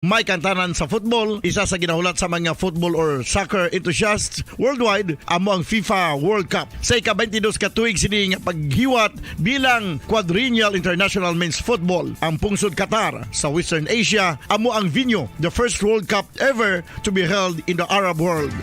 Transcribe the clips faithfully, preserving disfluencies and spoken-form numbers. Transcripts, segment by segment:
May kantanan sa football, isa sa ginahulat sa mga football or soccer enthusiasts worldwide, amo ang FIFA World Cup. Sa ika-twenty-dos ka tuig sini nga paghiwat bilang Quadrennial International Men's Football, ang pungsod Qatar sa Western Asia amo ang venue, the first World Cup ever to be held in the Arab world.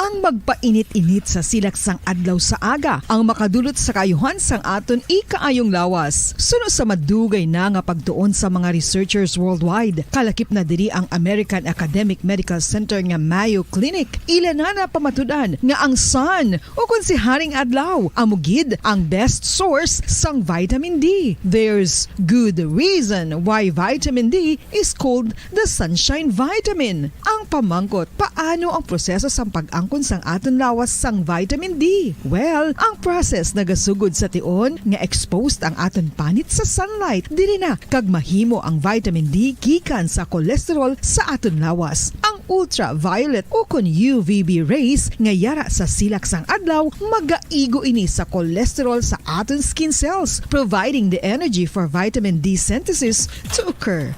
Ang magpainit-init sa silak sang adlaw sa aga ang makadulot sa kaayuhan sang aton ikaayong lawas. Suno sa madugay na nga pagtuon sa mga researchers worldwide, kalakip na diri ang American Academic Medical Center nga Mayo Clinic. Ila na napamatud-an nga ang sun, o kon si Haring Adlaw, amo gid ang best source sang vitamin D. There's good reason why vitamin D is called the sunshine vitamin. Ang pamangkot, paano ang proseso sang pag-angkon sang aton lawas sang vitamin D? Well, ang process nagasugod sa tion nga exposed ang aton panit sa sunlight. Diri na kag mahimo ang vitamin D gikan sa cholesterol sa aton lawas. Ang ultraviolet o kon U V B rays nga yara sa silak sang adlaw magaigo ini sa cholesterol sa aton skin cells, providing the energy for vitamin D synthesis to occur.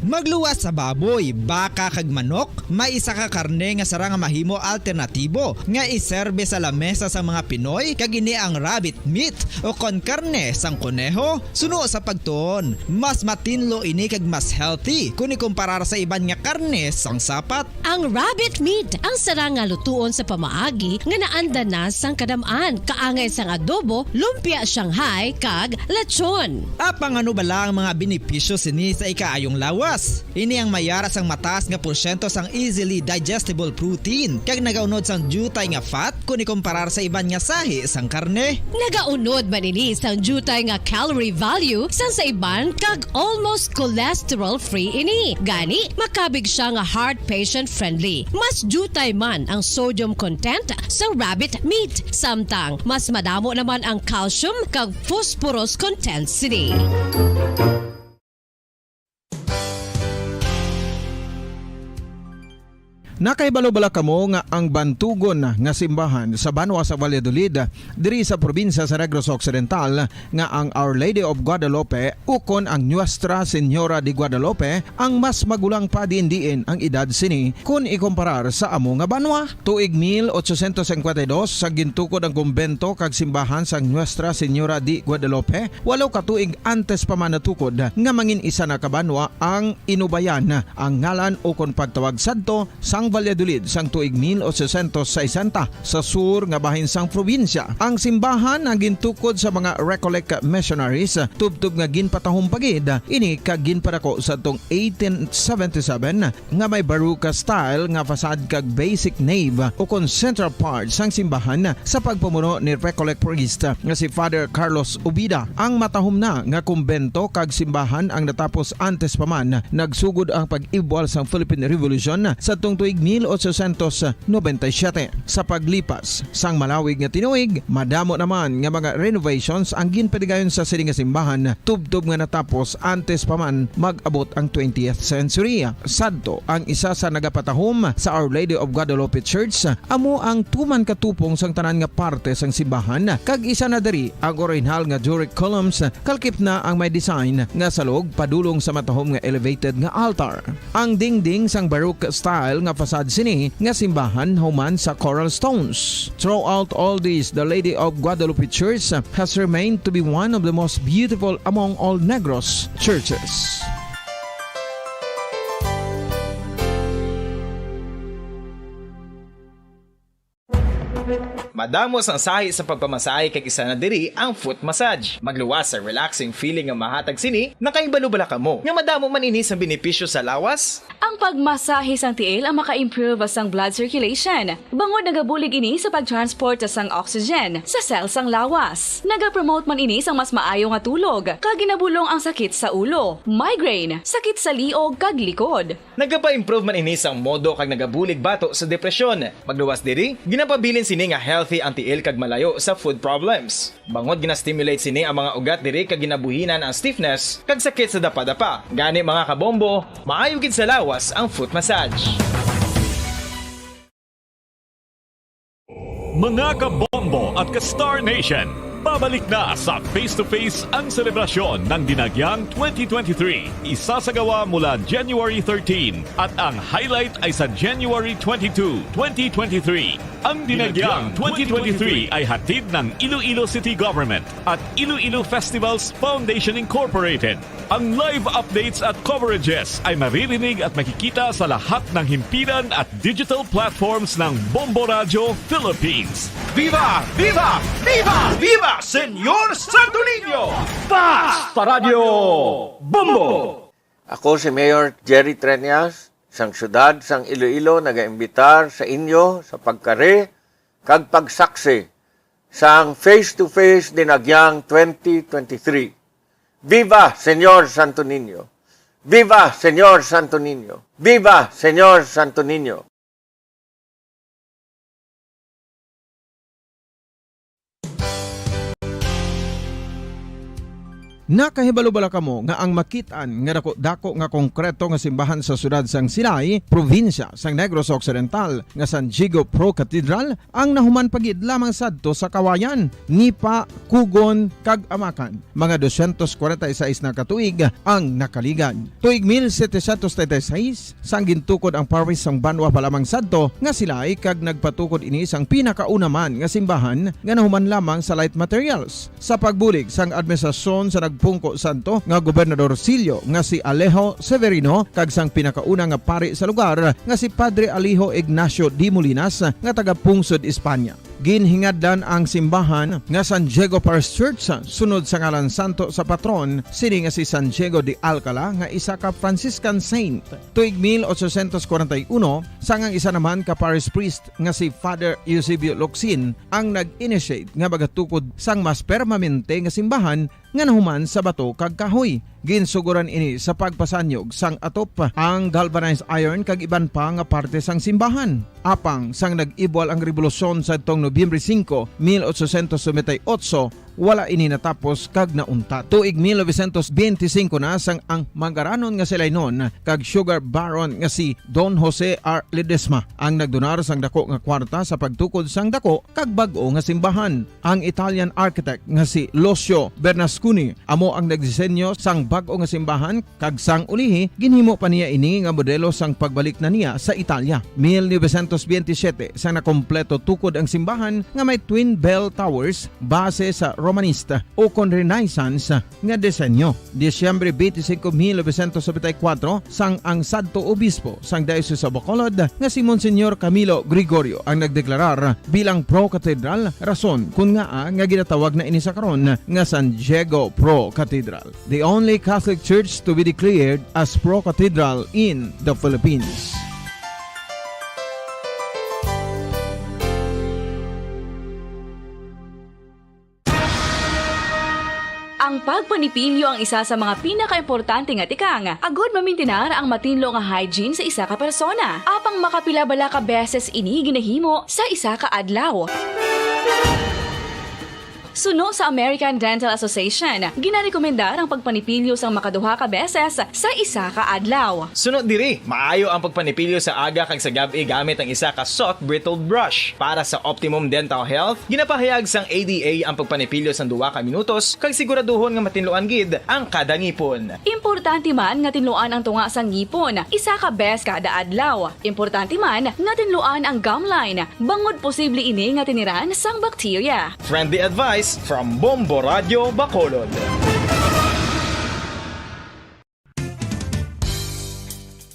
Magluwas sa baboy, baka kag manok, may isa ka karne nga sarang nga mahimo alternatibo nga iserbe sa lamesa sa mga Pinoy, kag ini ang rabbit meat o kon karne sang koneho. Suno sa pagtuon, mas matinlo ini kag mas healthy kon ikumparar sa iban nga karne sang sapat. Ang rabbit meat ang sarang nga lutuon sa pamaagi nga naanda na sang kadam-an, kaangay sang adobo, lumpia Shanghai, kag lechon. Apang ano bala ang mga benepisyo sini sa ikaayong lawas? Ini ang mayara sang mataas nga porsyento sang easily digestible protein, kag nagaunod sang diutay nga fat kon ikumparar sa iban nga sahi sang karne. Nagaunod man ini sang diutay nga calorie value sang sa iban, kag almost cholesterol-free ini. Gani, makabig sia nga heart patient-friendly. Mas diutay man ang sodium content sang rabbit meat, samtang mas madamo naman ang calcium kag phosphorus content sini. Nakahibalo bala kamo nga ang bantugon nga simbahan sa banwa sa Valladolid, diri sa probinsya sa Negros Occidental, nga ang Our Lady of Guadalupe ukon ang Nuestra Señora de Guadalupe ang mas magulang pa diin-diin ang edad sini kon ikumparar sa amo nga banwa? Tuig mil ochocientos cincuenta y dos, sa gintukod ang kumbento kag simbahan sang Nuestra Señora de Guadalupe, walo ka tuig antes pa man natukod nga mangin isa na ka banwa ang Inubayan ang ngalan ukon pagtawag sadto sang Valladolid sang tuig mil ochocientos sesenta sa sur nga bahin sang probinsya. Ang simbahan ang gintukod sa mga Recollect missionaries, tubtob nga ginpatahom pa gid ini kag ginpadako sadtong eighteen seventy-seven nga may Baroque style nga facade kag basic nave ukon central part sang simbahan sa pagpamuno ni Recollect priest nga si Father Carlos Ubida. Ang matahom na nga kumbento kag simbahan ang natapos antes pa man nagsugod ang pag-ibwal sang Philippine Revolution sadtong tuig mil ochocientos noventa y siete. Sa paglipas sang malawig nga tinuig, madamo naman nga mga renovations ang ginpatigayon sa sini nga simbahan, tubtob nga natapos antes pa man mag-abot ang twentieth century. Sadto ang isa sa nagapatahom sa Our Lady of Guadalupe Church, amo ang tuman ka tupong sang tanan nga parte sang simbahan, kag isa na diri ang orihinal nga Doric columns, kalakip na ang may design nga salog padulong sa matahom nga elevated nga altar. Ang dingding sang Baroque style nga facade sini nga simbahan human sa coral stones. Throughout all this, the Lady of Guadalupe Church has remained to be one of the most beautiful among all Negros churches. Madamo sang sahi sa pagpamasahe, kag isa na diri ang foot massage. Magluwas sa relaxing feeling nga mahatag sini. Nakahibalo bala kamo nga madamo man ini sang benepisyo sa lawas? Ang pagmasahe sang tiil ang maka-improve sang blood circulation, bangod nagabulig ini sa pag-transport sang oxygen sa cell sang lawas. Nagapromote man ini sang mas maayo nga tulog, kag ginabulong ang sakit sa ulo, migraine, sakit sa liog kag likod. Nagapa-improve man ini sang modo kag nagabulig bato sa depresyon. Magluwas diri, ginapabilin sini nga healthy ang tiil kag malayo sa foot problems. Bangod gina-stimulate sini ang mga ugat diri kag ginabuhinan ang stiffness kag sakit sa dapadapa. Gani, mga kabombo, maayo gid sa lawas ang foot massage. Mga kabombo at ka Star Nation, Pabalik na sa Face to Face ang selebrasyon ng Dinagyang twenty twenty-three. Isasagawa mula January thirteen at ang highlight ay sa January twenty-two, twenty twenty-three. Ang Dinagyang twenty twenty-three ay hatid ng Iloilo City Government at Iloilo Festivals Foundation Incorporated. Ang live updates at coverages ay maririnig at makikita sa lahat ng himpilan at digital platforms ng Bombo Radyo Philippines. Viva! Viva! Viva! Viva Señor Santo Niño! Basta Radyo Bombo! Ako si Mayor Jerry Treñas, sang siyudad sang Iloilo, nagaimbitar sa inyo sa pagkari kag pagsaksi sang Face to Face Dinagyang twenty twenty-three. Viva Señor Santo Niño! Viva Señor Santo Niño! Viva Señor Santo Niño! Nakahibalo bala kamo nga ang makit-an nga dako-dako nga konkreto nga simbahan sa siyudad sang Silay, probinsya sang Negros Occidental, nga San Diego Pro Cathedral ang nahuman pa gid lamang sadto sa Kawayan, Nipa, Cogon, kag Amacan? Mga dosyentos kwarenta y seis na ka tuig ang nakaligad. Tuig mil setecientos treinta y seis, sang gintukod ang parish sang banwa pa lamang sadto nga Silay, kag nagpatukod ini sang pinakauna man nga simbahan nga nahuman lamang sa light materials. Sa pagbulig sang administrasyon sa nagpungko sadto nga gobernadorcillo nga si Alejo Severino kag sang pinakauna nga pari sa lugar nga si Padre Alejo Ignacio de Molinas nga taga-pungsod España. Ginhingadlan ang simbahan nga San Diego Parish Church sunod sa ngalan santo sa patron sini nga si San Diego de Alcala nga isa ka Franciscan saint. Tuig mil ochocientos kwarenta y uno, sang ang isa naman ka parish priest nga si Father Eusebio Locsin ang nag-initiate nga magatukod sang mas permanente nga simbahan nga nahuman sa bato kag kahoy. Ginsugoran ini sa pagpasanyog sang atop, ang galvanized iron kag iban pa nga parte sang simbahan. Apang sang nag-ibwal ang rebolusyon sadtong Nobyembre singko, mil ochocientos noventa y ocho, wala ini natapos kag nauntat. Tuig mil novecientos benti singko na sang ang mangaranon nga Silaynon kag sugar baron nga si Don Jose R. Ledesma ang nagdonar sang dako nga kwarta sa pagtukod sang dako kag bag-o nga simbahan. Ang Italian architect nga si Lucio Bernasconi amo ang nagdisenyo sang bag-o nga simbahan, kag sang ulihi ginhimo pa niya ini nga modelo sang pagbalik na niya sa Italia. Mil novecientos benti siyete sang nakompleto tukod ang simbahan nga may twin bell towers base sa Romanista ukon Renaissance nga disenyo. Disyembre twenty-five, mil novecientos noventa y cuatro, sang ang sadto obispo sang Diocese of Bacolod nga si Monsignor Camilo Gregorio ang nagdeklarar bilang pro-cathedral, rason kon ngaa nga ginatawag na ini sa karon nga San Diego Pro Cathedral, the only Catholic church to be declared as pro-cathedral in the Philippines. Ang pagpanipilyo ang isa sa mga pinakaimportante nga tikang agud mamintinar ang matinlo nga hygiene sa isa ka persona. Apang makapila bala ka beses ini ginahimo sa isa ka adlaw? Suno sa American Dental Association, ginarekomendar ang pagpanipilyo sang makaduha ka beses sa isa ka adlaw. Suno diri, maayo ang pagpanipilyo sa aga kag sa gab-i gamit ang isa ka soft bristled brush. Para sa optimum dental health, ginapahayag sang A D A ang pagpanipilyo sang duha ka minutos kag siguraduhon nga matinluan gid ang kada ngipon. Importante man nga tinluan ang tunga sang ngipon isa ka beses kada adlaw. Importante man nga tinluan ang gum line, bangod posible ini nga tiniran sang bakterya. Friendly advice from Bombo Radyo Bacolod.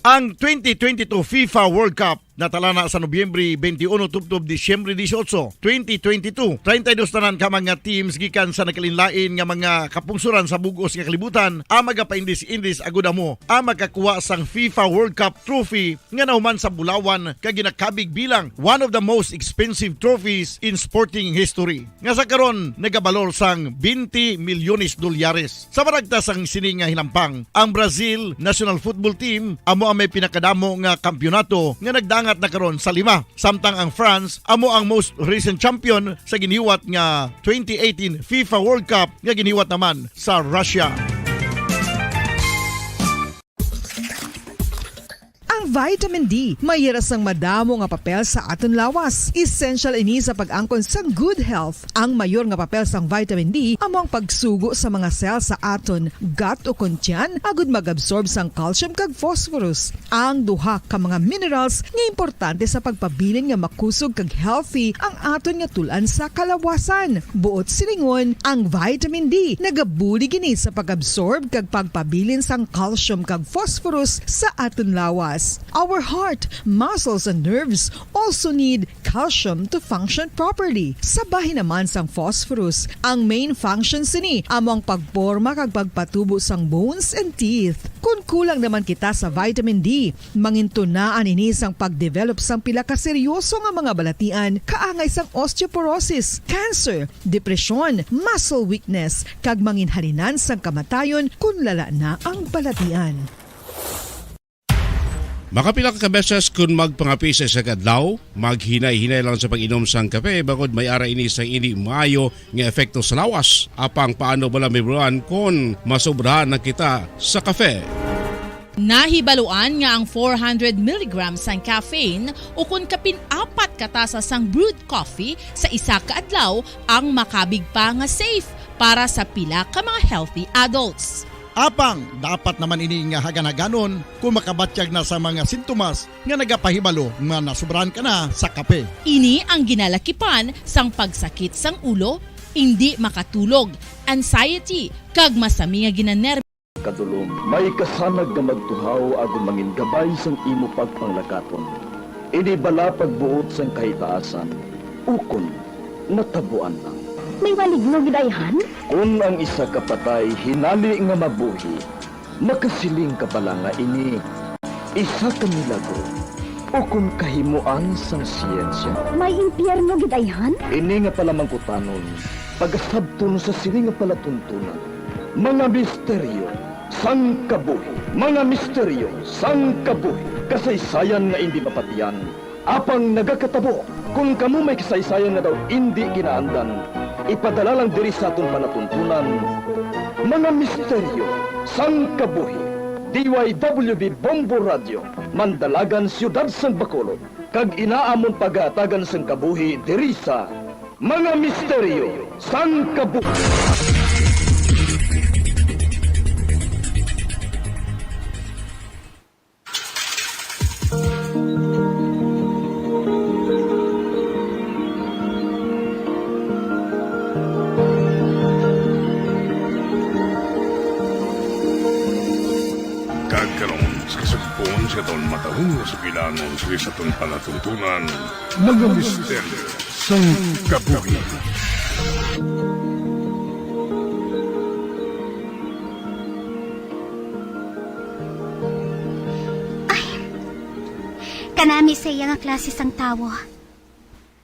Ang twenty twenty-two FIFA World Cup natalana sa Nobyembre twenty-one tubtob Disyembre dieciocho, twenty twenty-two. Treinta y dos tanan ka mga teams gikan sa nagkalainlain nga mga kapungsoran sa bug-os nga kalibutan ang magapaindis-indis agud amo ang makakuha sang FIFA World Cup trophy nga nahuman sa bulawan kag ginakabig bilang one of the most expensive trophies in sporting history, nga sa karon nagabalor sang twenty milyones dolyares. Sa maragtas sang sini nga hinampang, ang Brazil national football team amo ang may pinakadamo nga kampiyonato nga nagdangat na karon sa lima, samtang ang France amo ang most recent champion sa giniwat nga twenty eighteen FIFA World Cup nga giniwat naman sa Russia. Ang Vitamin D, may ira sang madamo nga papel sa aton lawas. Essential ini sa pag-angkon sang good health. Ang mayor nga papel sang vitamin D amo ang pagsugo sa mga cell sa aton gut o kon tiyan agud mag-absorb sang calcium kag phosphorus, ang duha ka mga minerals nga importante sa pagpabilin nga makusog kag healthy ang aton nga tul-an sa kalawasan. Buot silingon, ang vitamin D nagabulig ini sa pag-absorb kag pagpabilin sang calcium kag phosphorus sa aton lawas. Our heart, muscles, and nerves also need calcium to function properly. Sa bahin naman sang phosphorus, ang main function sini amo ang pagporma kag pagpatubo sang bones and teeth. Kon kulang naman kita sa vitamin D, mangintunaan ini sang pagdevelop sang pila ka seryoso nga mga balatian, kaangay sang osteoporosis, cancer, depresyon, muscle weakness, kag manginhalinan sang kamatayon kon lala na ang balatian. Makapila ka beses kon magpangape sa isa ka adlaw, maghinay-hinay lang sa pag-inom sang kape, bangod may ara ini sang indi maayo nga epekto sa lawas. Apang paano bala mahibaluan kon masobrahan na kita sa kape? Nahibaluan nga ang four hundred milligrams sang caffeine, ukon kapin apat ka tasa sang brewed coffee sa isa ka adlaw, ang makabig pa nga safe para sa pila ka mga healthy adults. Apang dapat naman ini nga hagan-haganon kon makabatyag na sa mga sintomas nga nagapahibalo nga nasobrahan ka na sa kape. Ini ang ginalakipan sang pagsakit sang ulo, indi makatulog, anxiety, kag masami nga ginanerbi. Kadulom, may kasanag nga magtuhaw agud mangin gabay sang imo pagpanglakaton. Ini bala pagbuot sang kahitaasan, ukon natabuan lang. May maligno gid ayhan? Kon ang isa ka patay hinali nga mabuhi, makasiling ka bala nga ini isa ka milagro ukon kahimoan sang siyensya? May impyerno gid ayhan? Ini nga palamangkutanon, pagasabton sa sini nga palatuntunan. Mga misteryo sang kabuhi. Mga misteryo sang kabuhi. Kasaysayan nga indi mapatian, apang nagakatabo. Kon kamo may kasaysayan nga daw indi kinaandan, ipadala lang diri sa aton palatuntunan. Mga misteryo sang kabuhi. D Y W B Bombo Radio, Mandalagan, Siyudad sang Bacolod, kag ina amon pagahatagan sang kabuhi diri sa Mga Misteryo sang Kabuhi. Kag karon, sa kasugpon sa aton matahong nga sugilanon sa aton palatuntunan, Mga Misteryo sang Kabuhi. Ay, kanami sa iya nga klase sang tawo.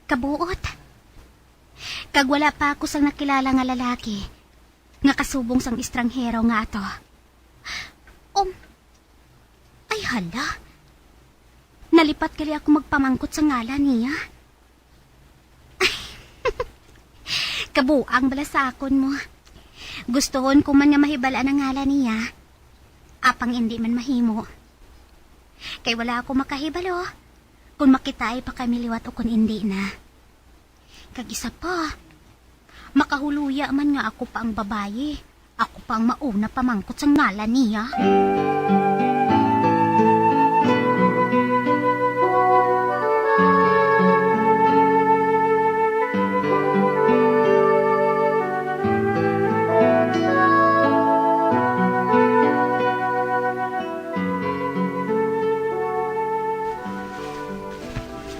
Kabuot. Kag wala pa ako sang nakilala nga lalaki nga kasubong sang estranghero nga ato. Um, ay hala. Nalipat gali ako magpamangkot sa ngalan niya. Kabuang bala sa akon mo. Gustuhon ko man nga mahibal-an ang ngalan niya. Apang indi man mahimo. Kay wala ako makahibalo kon makitaay pa kami liwat o kon indi na. Kag isa pa, makahuluya man nga ako pa ang babayi, ako pa ang mauna pamangkot sa ngalan niya.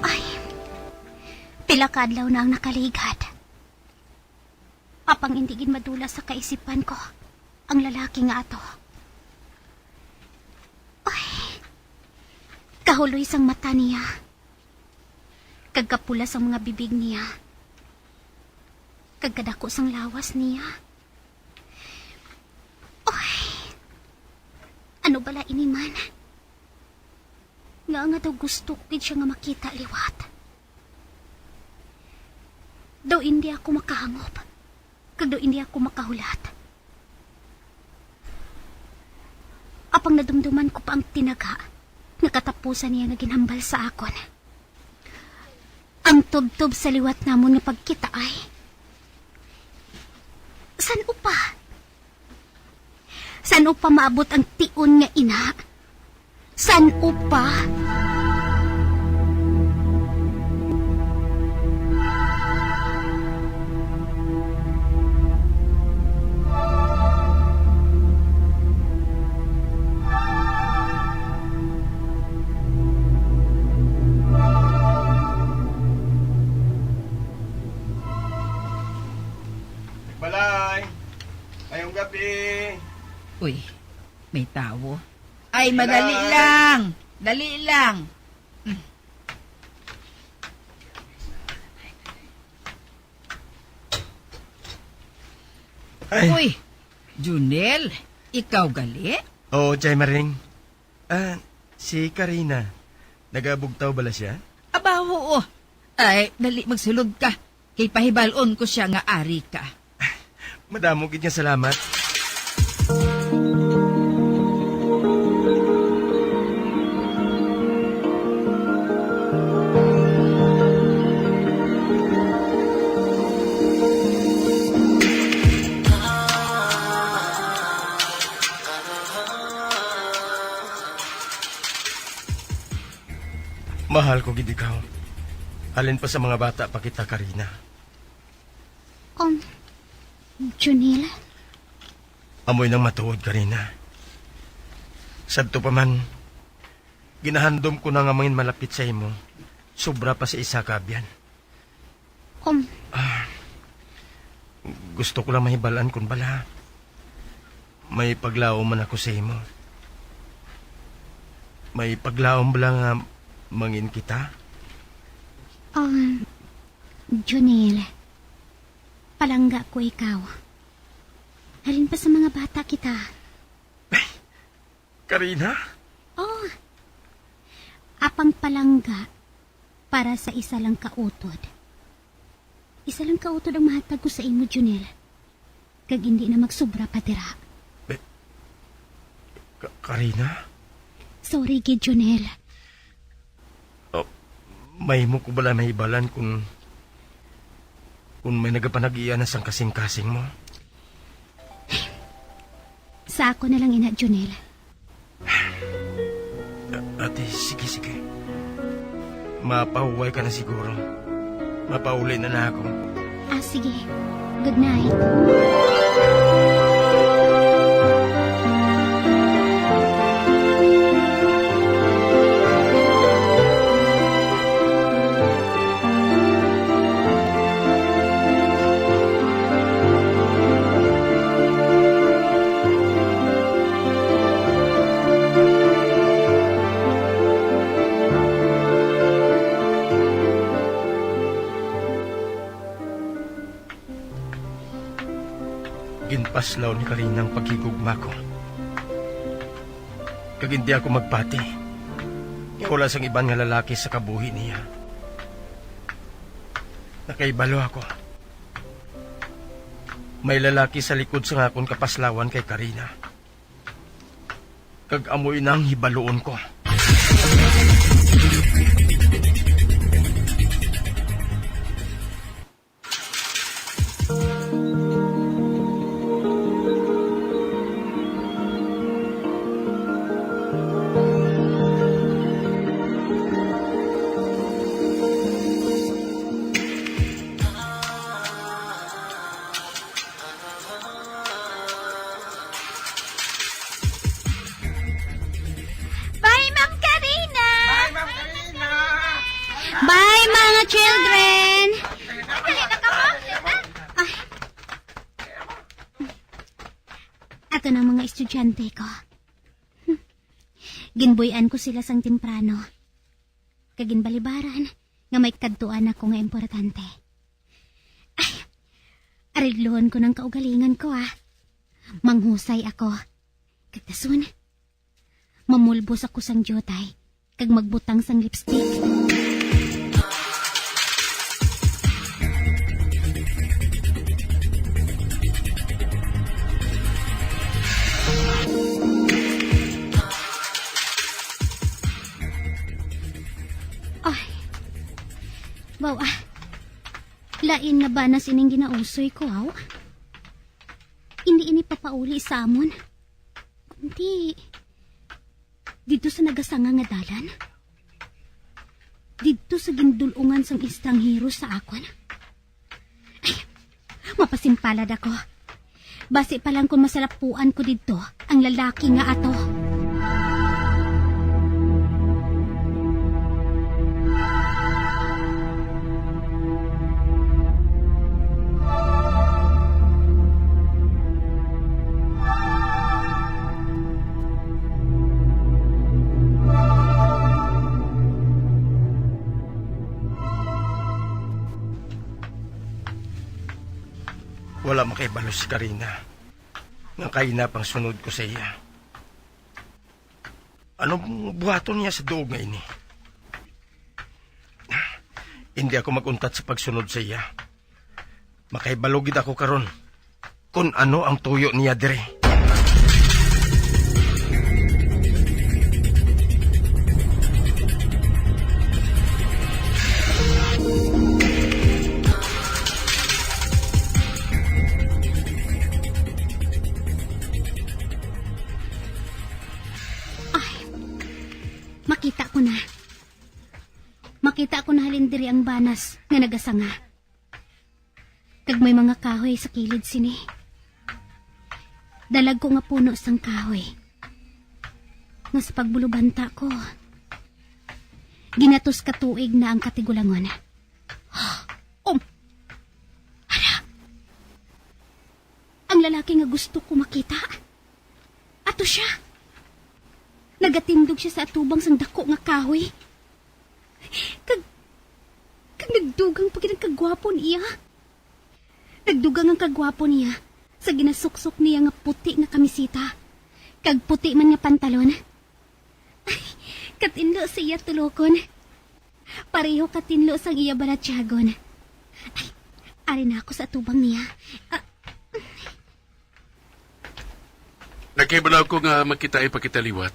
Ay, pila ka adlaw na ang nakaligad. Apang indi gid madula sa kaisipan ko ang lalaki nga ato. Ay, kahuloy sang mata niya, kag kapula sang mga bibig niya, kag kadako sang lawas niya. Ay, ano bala ini man? Nga nga daw gusto ko gid siya nga makita liwat. Daw indi ako makahangop, kag daw indi ako makahulat. Apang nadumduman ko pa ang tinaga Ang katapusan niya nga ginhambal sa akon. Ang tubtob sa liwat namon nga pagkita ay, san-o pa? San-o pa maabot ang tion nga ina? San-o pa? Balay, mayong gabi. Uy, may tawo. Ay, madali lang. Dali lang. Ay. Uy, Junel, ikaw gali? Oo, Chay Maring. Ah, si Karina, nagabugtaw bala siya? Aba, oo. Ay, dali magsulod ka. Kay pahibal-on ko siya nga ari ka. Madamo gid nga salamat. Mahal ko gid ikaw. Halin pa sa mga bata pa kita, Karina. Um, Junel? Amoy nang matuod, Karina. Sadto pa man, ginahandom ko na nga mangin malapit sa imo, sobra pa sa isa ka abyan. Um, Ah, gusto ko lang mahibalan kung bala may paglaom man ako sa imo. May paglaom bala nga mangin kita? Um, Junel, palangga ko ikaw. Halin pa sa mga bata kita. Karina? Oh. Apang palangga para sa isa lang ka utod. Isa lang ka utod ang mahatag ko sa imo, Junel. Kag hindi na magsubra pa dira. Eh, Ka-, Karina? Sorry gid, Junel. Oh, mahimo ko bala mahibalan kung, kung may nagapanag-iya na sang kasing-kasing mo? Sa ako na lang ina, Junel. A-, ate, sige, sige. Mapahuway ka na siguro. Mapauli na na ako. Ah, sige. Good night. Ginpaslaw ni Karina ang paghigugma ko. Kag hindi ako magpati nga wala sang iban nga lalaki sa kabuhi niya. Nakahibalo ako. May lalaki sa likod sang akon kapaslawan kay Karina. Kag amo ina ang hibaluon ko. Bye, Ma'am Karina! Bye, Ma'am Karina! Bye, mga children! Ay, dali na ka, Ma'am. Ah. Ato na ang mga estudyante ko. Ginbuy-an ko sila sang temprano. Kag ginbalibaran nga may kadtuan ako nga importante. Ay, areglohon ko nang kaugalingon ko, ah. Manghusay ako. Kag dason, mamulbos ako sang diutay kag magbutang sang lipstick. Oh, ah. Lain nga banas ining ginausoy ko, aw. Hindi ini papauli sa amon. Kundi, didto sa nagasanga nga dalan. Didto sa gindul-ungan sang estranghero sa akon. Ay, mapasimpalad ako. Basi pa lang kung masalapuan ko didto ang lalaki nga ato. Wala makahibalo si Karina nga kaina pang sunod ko sa iya. Ano ang buhaton niya sa duog nga ini? Hindi ako mag-untat sa pagsunod sa iya. Makahibalo gid ako karon kon ano ang tuyo niya diri. Ay, makita ko na. Makita ko na halin diri ang banas nga nagasanga. Kag may mga kahoy sa kilid sini. Dalagko nga puno sang kahoy, nga sa pagbulobanta ko, ginatos ka tuig na ang katigulangon. Um, hala! Ang lalaki nga gusto ko makita. Ato sia. Nagatindog sia sa atubang sang dako nga kahoy. Kag, kag nagdugang pa gid ang kagwapo niya. Nagdugang ang kagwapo niya sa ginasuksok niya nga puti nga kamisita, kag puti man nga pantalon. Ay, katinlo sa iya tulokon. Pareho katinlo sang iya balatyagon. Ay, ari na ako sa atubang niya. Ah, Nagkahibalo ko nga makitaay pa kita liwat.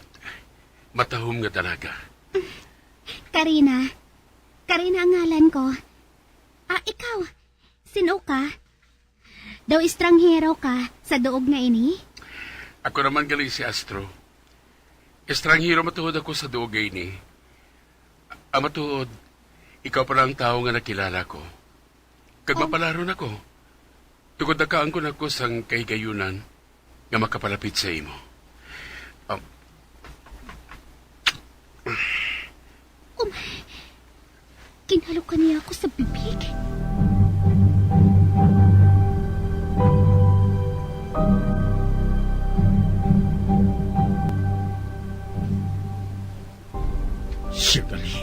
Matahom nga dalaga. Karina. Karina ang ngalan ko. Ah, ikaw, sin-o ka? Daw estranghero ka sa duog nga ini? Ako naman gali si Astro. Estranghero matuod ako sa duog nga ini. Ang matuod, ikaw pa lang ang tawo nga nakilala ko. Kag Oh. mapalaron ako. Tungod nakaangkon ako sang kahigayunan nga makapalapit sa imo. Um, Um, ginhalukan niya ako sa bibig. Siya gali.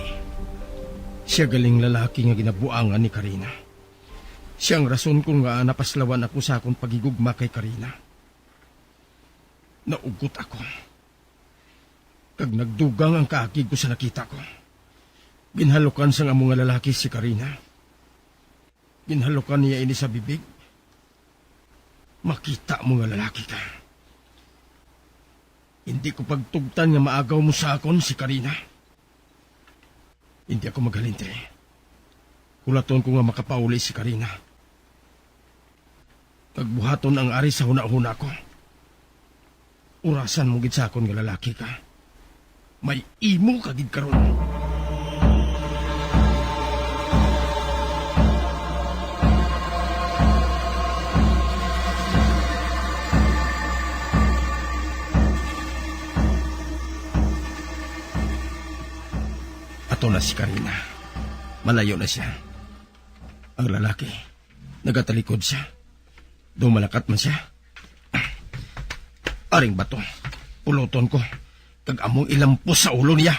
Siya galing lalaki nga ginabuangan ni Karina. Siya ang rason kung ngaa napaslawan ako sa akon paghigugma kay Karina. Naugot ako. Kag nagdugang ang kaakig ko sa nakita ko. Ginhalukan sang amo nga lalaki si Karina. Ginhalukan niya ini sa bibig. Makita mo nga lalaki ka. Hindi ko pagtugtan nga maagaw mo sa akon si Karina. Hindi ako maghalin diri. Hulaton ko nga makapauli si Karina. Kag buhaton ang ari sa hunahuna ko. Urasan mo gid sa akon nga lalaki ka. May imo ka gid karon. Ato na si Karina. Malayo na siya. Ang lalaki, nagatalikod siya. Daw malakat man siya. Aring bato, puluton ko, kag among ilampos sa ulo niya.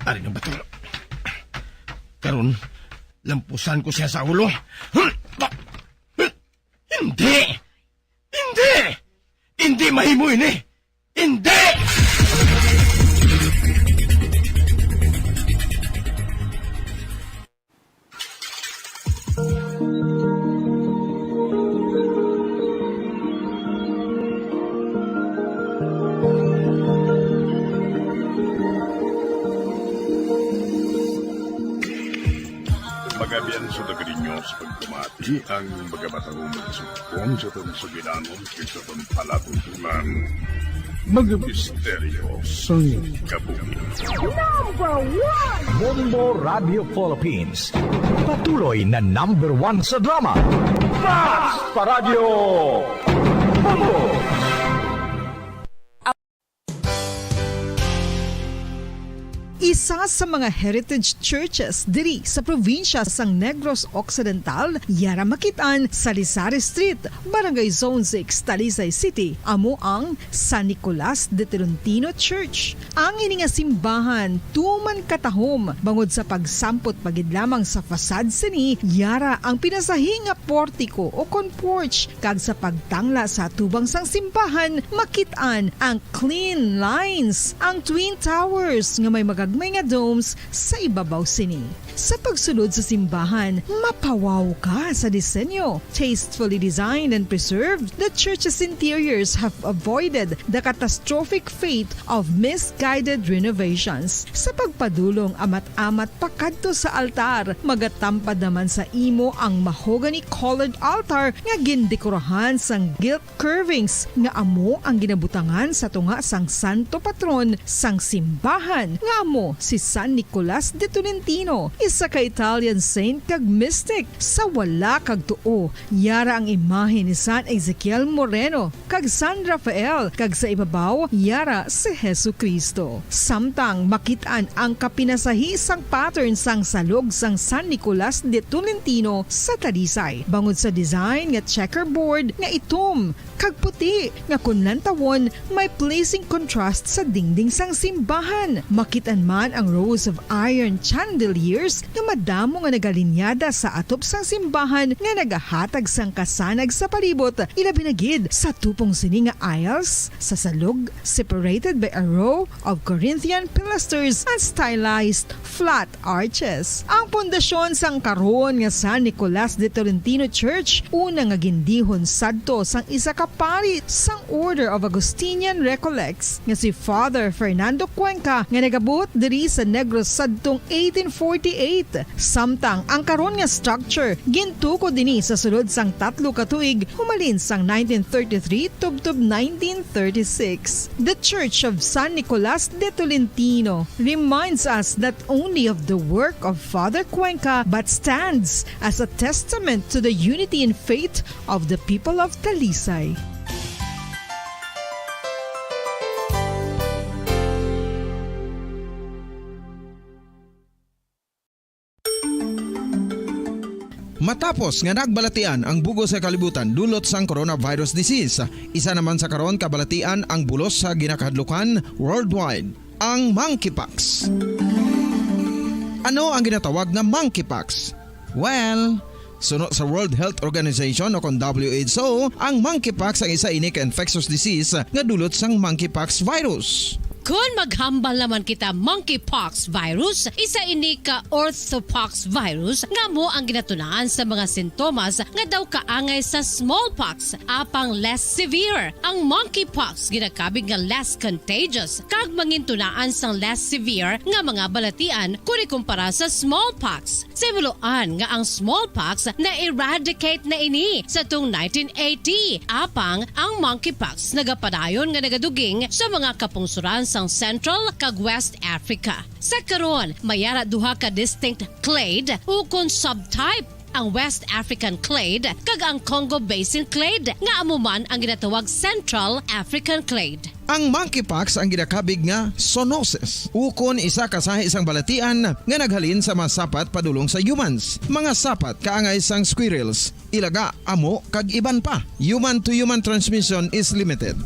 Ari ang bato. Karon, lampusan ko siya sa ulo. Hindi! Hindi! Hindi mahimo ini! Hindi! Sa taga ninyo sa pagpamati ang mga matahong magsugpon sa aton sugilanon kag sa aton palatuntunan. Mga misteryo sang kabuhi. Number one! Bombo Radio Philippines. Patuloy na number one sa drama. Fast Paradyo! Bombo! Isa sa mga heritage churches diri sa probinsya sang Negros Occidental, yara makit-an sa Rizal Street, Barangay Zone six, Talisay City, amo ang San Nicolas de Tolentino Church. Ang ini nga simbahan tuman katahom bangod sa pagsampot pa gid lamang sa facade sini, yara ang pinasahi nga portiko o kon porch, kag sa pagtangla sa atubang sang simbahan, makit-an ang clean lines, ang twin towers nga may magagmay nga domes sa ibabaw sini. Sa pagsulod sa simbahan, mapawaw ka sa disenyo. Tastefully designed and preserved, the church's interiors have avoided the catastrophic fate of misguided renovations. Sa pagpadulong amat-amat pakadto sa altar, magatampad naman sa imo ang mahogany-colored altar nga gindekorahan sang gilt curvings nga amo ang ginabutangan sa tunga sang santo patron sang simbahan, nga amo si San Nicolas de Tolentino, isa ka Italian saint kag mystic. Sa wala kag tuo, yara ang imahe ni San Ezekiel Moreno kag San Rafael, kag sa ibabaw, yara si Jesu-Cristo. Samtang makit-an ang kapinasahi sang pattern sang salog sang San Nicolas de Tolentino sa Talisay, bangod sa design nga checkerboard nga itom kag puti, nga kon lantawon, may pleasing contrast sa dingding sang simbahan. Makit-an man ang rows of iron chandeliers nga madamo nga nagalinyada sa atop sang simbahan nga nagahatag sang kasanag sa palibot, ilabi na gid sa tupong sini nga aisles sa salog, separated by a row of Corinthian pilasters and stylized flat arches. Ang pundasyon sang karon nga San Nicolas de Tolentino Church, una nga gindihon sadto sang isa ka pari sang Order of Augustinian Recollects nga si Father Fernando Cuenca, nga nagabuot diri sa Negros sadtong eighteen forty-eight. Samtang ang karon nga structure gintukod ini sa sulod sang tatlo ka tuig, humalin sang nineteen thirty-three tubtob nineteen thirty-six. The Church of San Nicolas de Tolentino reminds us not only of the work of Father Cuenca, but stands as a testament to the unity in faith of the people of Talisay. Matapos nga nagbalatian ang bug-os nga kalibutan dulot sang coronavirus disease, isa naman sa karon kabalatian ang bulos sa ginakahadlukan worldwide, ang monkeypox. Ano ang ginatawag nga monkeypox? Well, suno sa World Health Organization o kon W H O, ang monkeypox ang isa ini ka infectious disease nga dulot sang monkeypox virus. Kon maghambal naman kita, monkeypox virus, isa ini ka orthopox virus nga amo ang ginatunaan sa mga sintomas nga daw kaangay sa smallpox, apang less severe. Ang monkeypox ginakabig nga less contagious kag mangintunaan sang less severe nga mga balatian kon ikumpara sa smallpox. Sa himuloan nga ang smallpox na-eradicate na ini sa tung nineteen eighty, apang ang monkeypox nagapadayon nga nagaduging sa mga kapungsoran sang Central kag West Africa. Sa karon, may ara duha ka distinct clade ukon subtype, ang West African clade kag ang Congo Basin clade, nga amo man ang ginatawag Central African clade. Ang monkeypox ang ginakabig nga zoonosis, ukon isa ka sahi sang balatian nga naghalin sa mga sapat padulong sa humans, mga sapat kaangay sang squirrels, ilaga, amo, kag iban pa. Human to human transmission is limited.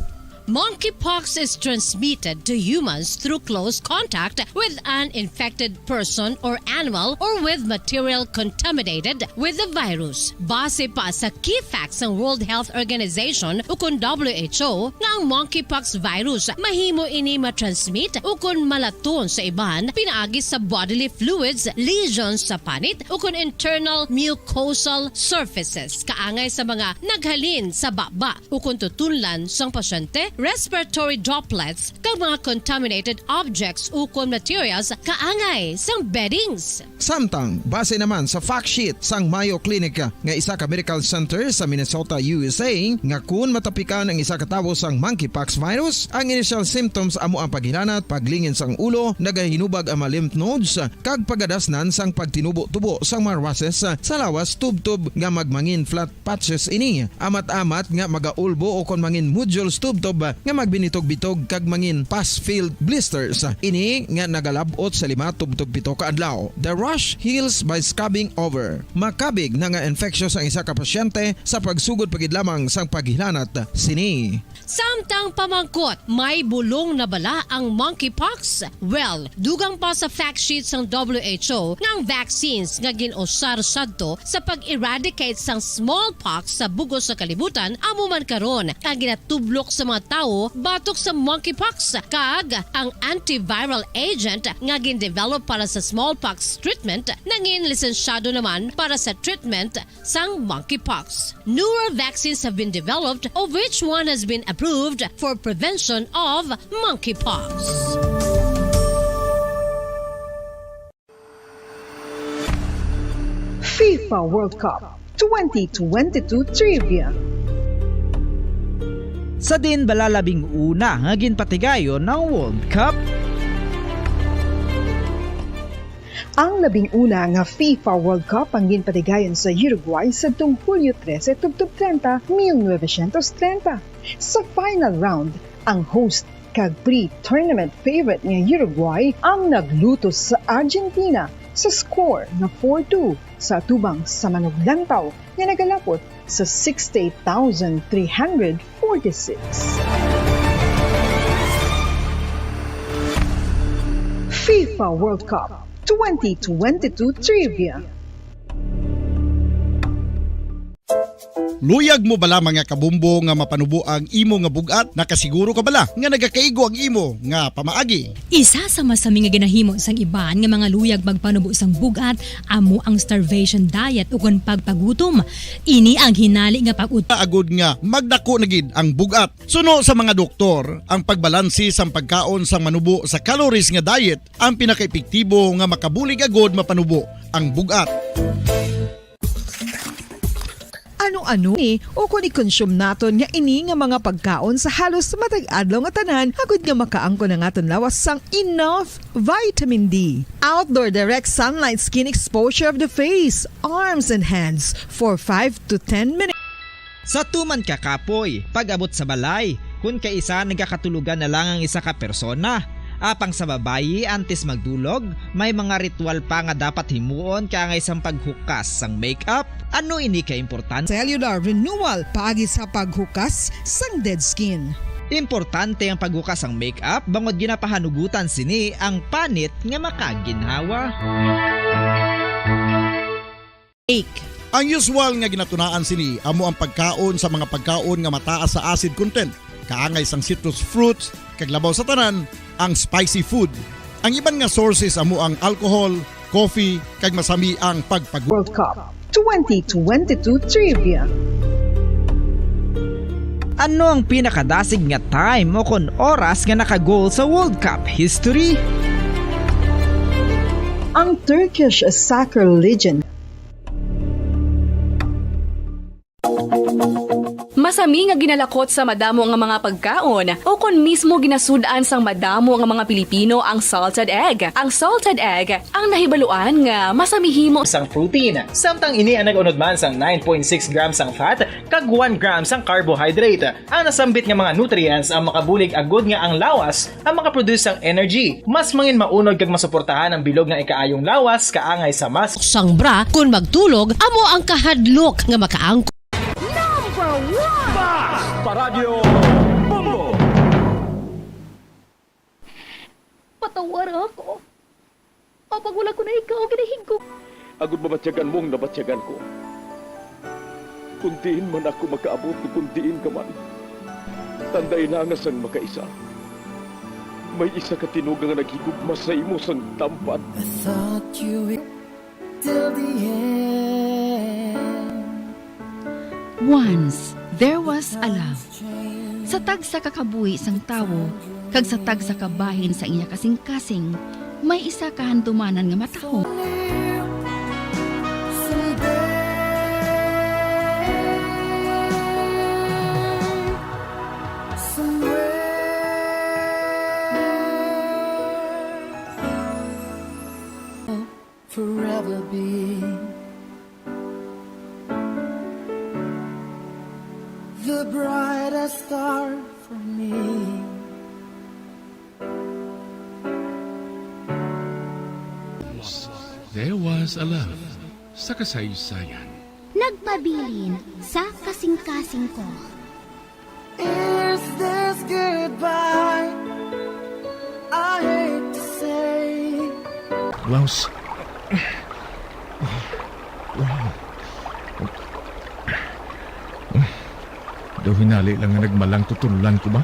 Monkeypox is transmitted to humans through close contact with an infected person or animal or with material contaminated with the virus. Base pa sa key facts sang World Health Organization ukon W H O nga ang monkeypox virus mahimo ini ma-transmit ukon malaton sa iban pinaagi sa bodily fluids, lesions sa panit ukon internal mucosal surfaces kaangay sa mga naghalin sa baba ukon tutunlan sang pasyente respiratory droplets, kag mga contaminated objects ukon materials kaangay sang beddings. Samtang, base naman sa fact sheet sang Mayo Clinic nga isa ka medical center sa Minnesota, U S A, nga kun matapikan ang isa ka tawo sang monkeypox virus, ang initial symptoms amo ang paghilanat, paglingin sang ulo, nagahinubag ang mga lymph nodes, kag pagadasnan sang pagtinubo-tubo sang mga rushes sa lawas tubtob nga magmangin flat patches ini, amat-amat nga magaulbo o kon mangin nodules tubtob nga magbinitog-bitog kag mangin pus-filled blisters. Ini nga nagalab-ot sa lima tubtob pito ka adlaw. The rash heals by scabbing over. Makabig na nga infectious ang isa ka pasyente sa pagsugod pa gid lamang sang paghilanat sini. Samtang pamangkot, may bulong na bala ang monkeypox? Well, dugang pa sa fact sheet sang W H O nga ang vaccines nga gin-usar sadto sa pag-eradicate sang smallpox sa bug-os nga kalibutan amo man karon ang ginatublok sa mga tawo batok sa monkeypox, kag ang antiviral agent nga gin-develop para sa smallpox treatment nangin lisensyado naman para sa treatment sang monkeypox. Newer vaccines have been developed, of which one has been approved for prevention of monkeypox. FIFA World Cup twenty twenty-two Trivia. Sa diin bala labing una nga ginpatigayon ang World Cup? Ang labing una nga FIFA World Cup ang ginpatigayon sa Uruguay sadtong Hulyo trese tubtob treinta, mil novecientos treinta. Sa final round, ang host kag pre-tournament favorite nga Uruguay ang naglutos sa Argentina sa score nga four two sa atubang sa manuglantaw nga nagalapot sa sixty-eight thousand three hundred forty-six. FIFA World Cup twenty twenty-two Trivia. Luyag mo bala, mga kabumbo, nga mapanubo ang imo nga bug-at? Nakasiguro ka bala nga nagakaigo ang imo nga pamaagi? Isa sa masami nga ginahimo sang iban nga mga luyag magpanubo sang bug-at amo ang starvation diet ukon pagpagutom. Ini ang hinali nga pag-ut- Agod nga magdako na gid ang bug-at. Suno sa mga doktor, ang pagbalanse sang pagkaon sang manubo sa calories nga diet ang pinakaepektibo nga makabulig agod mapanubo ang bug-at. Ano-ano ni o kon i-consume naton nga ini nga mga pagkaon sa halos matag adlaw nga tanan agud nga makaangkon ang aton lawas sang enough vitamin D. Outdoor direct sunlight skin exposure of the face, arms, and hands for five to ten minutes. Sa tuman ka kapoy, pag-abot sa balay, kun kaisa nagakatulogan na lang ang isa ka persona. Apang sa babayi, antes magdulog, may mga ritual pa nga dapat himuon kaangay sang paghukas sang makeup. Ano ini ka importante? Cellular renewal paagi sa paghukas sang dead skin. Importante ang paghukas sang makeup bangod ginapahanugutan sini ang panit nga makaginhawa. Ache. Ang usual nga ginatunaan sini amo ang pagkaon sa mga pagkaon nga mataas sa acid content, kaangay sang citrus fruits, kag labaw sa tanan, ang spicy food. Ang iban nga sources amo ang alcohol, coffee, kag masami ang pagpag- World Cup twenty twenty-two Trivia. Ano ang pinakadasig nga time o kon oras nga naka-goal sa World Cup history? Ang Turkish soccer legend. Masami nga ginalakot sa madamo nga mga pagkaon, o kon mismo ginasud-an sang madamo nga mga Pilipino ang salted egg. Ang salted egg ang nahibaluan nga masami himo sang protein, samtang ini ang nag-unod man sang nine point six grams sang fat kag one gram sang carbohydrate. Ang nasambit nga mga nutrients ang makabulig agud nga ang lawas ang makaproduce sang energy. Mas mangin maunod kag masuportahan ang bilog nga ikaayong lawas kaangay sa mas sang bra kon magtulog amo ang kahadlok nga makaangkon. Number one! Paradyo Bombo! Patawara ako. Apang wala ko na ikaw ginahigugma. Agod mabatyagan mo ang nabatyagan ko. Kung diin man ako makaabot o kung diin ka man, tandai na nga sang makaisa, may isa ka tinuga nga naghigugma sa imo sang tampan. I thought you were till the end. Once There was a love. Sa tagsa ka kabuhi sang tawo, kag sa tagsa ka bahin sa iya kasing-kasing, may isa ka handumanan nga matahom. Forever be the brightest star for me. There was a love sa kasaysayan. Nagpabilin sa kasing-kasing ko. Is this goodbye? I hate to say. Klaus. Wow. Daw hinali lang nga nagmalang tutulolan ko ba?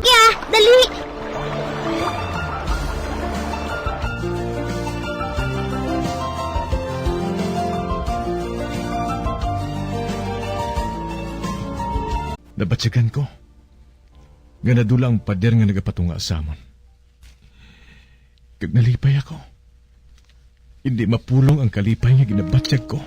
Kaya, dali! Nabatyagan ko nga nadula ang pader nga nagapatunga sa amon. Kag nalipay ako. Indi mapulong ang kalipay nga ginabatyag ko.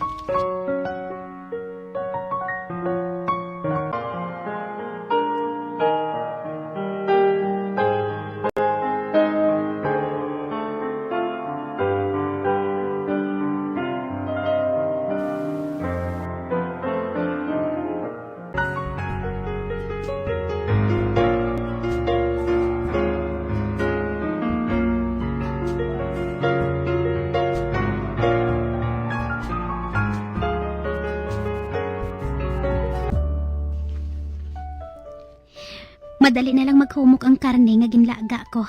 Madali na lang maghumok ang karne nga ginlaga ko.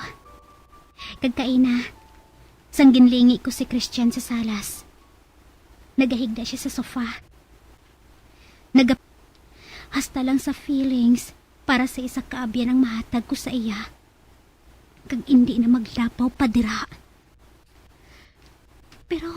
Kag kaina, sang ginlingi ko si Christian sa salas, nagahigda sia sa sofa. Naga-, hasta lang sa feelings para sa isa ka abyan ang mahatag ko sa iya. Kag indi na maglapaw pa dira. Pero,